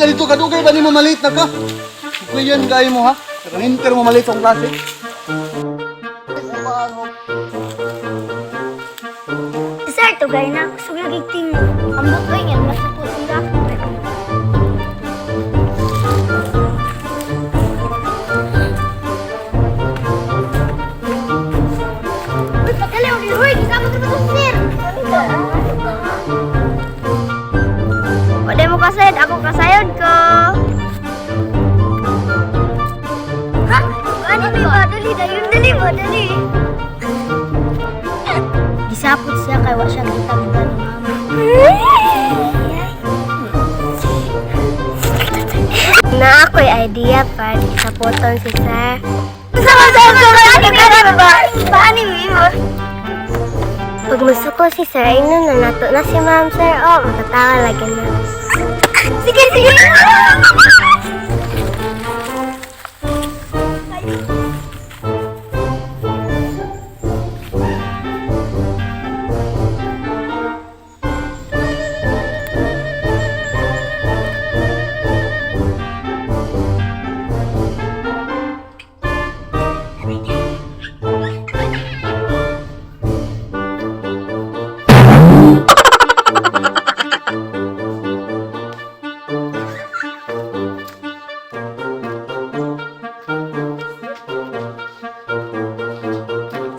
ka dito, kadugay ba nimo malit na ka? Kuyan kayo mo ha? Kaninter mo malit sa akong klase. Sir, tugay na. Kusog lagi ting. Ambot oy nga mas na po sila. Uy, pagkali, uy, uy, gisama ka ba sir? Pwede mo kasayod, ako kasayod ko. Ha? Ano ba? Dali, dayon, dali ba, dali. Gisapot siya kay wa siya kita kita ni mama. Na ako'y idea pa sapoton si sir. Sama sir, sama ba? Paano mo? Pag masuko si sir, ay na nato na si ma'am sir. Oh, matatawa lagi na. Sige, sige!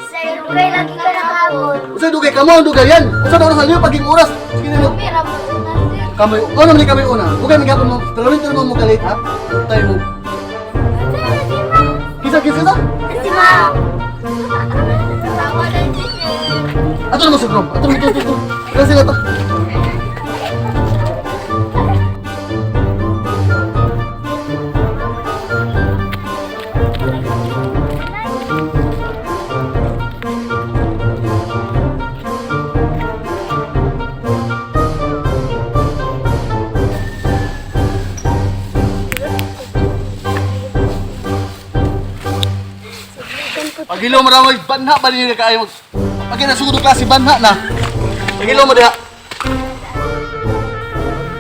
Sir, dugay lagi ka nakabot. Usa dugay kamo ang dugayan. Usa na oras niyo paging oras. Sige na mo. Mira mo una, sir. Kamay, ano man ni kamay una? Dugay man gyapon mo. Talawin mo mo kalit ha. Tayo mo. Sir, si ma'am. Kisa kisa sa? Si ma'am. Tama na sir. Ato na mo sa room. Ato na mo to to to. Kasi na to. Pagilo mo raw, banha ba niyo kaayo? Pag nasugod klase banha na. Pagilo mo diha.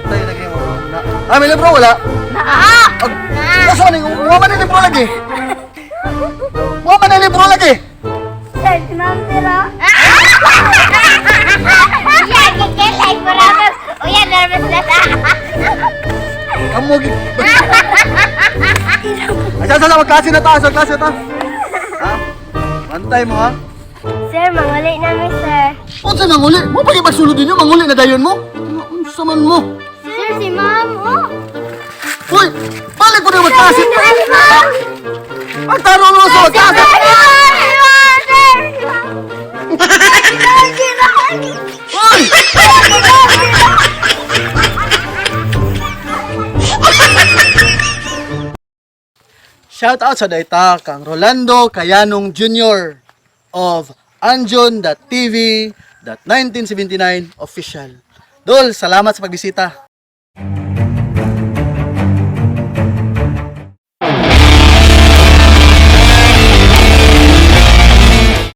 Tayo lagi mo. Na. Ah, may libro wala? Naa! Ag, nasa man wa man ni libro lagi. Wa man ni libro lagi. Sir, si ma'am sir ah. Yeah, kikilig mo na. Uy, nervous na ta. Kamo gi. Ay, sa sa magklase na ta, sa klase na ta. Ha? Bantay mo ha. Sir, manguli namin, sir. Unsa manguli? Mo pagi pagsulod ninyo manguli na dayon mo? Unsa man mo? Sir, si ma'am, oh. Uy, balik ko na magklase. Si ma'am! Ang tarong mo sa magklase. Sir, sir! Si ma'am! Uy! Shout out sa dayta kang Rolando Cayanong Jr. of Anjon.tv.1979 official. Dol, salamat sa pagbisita.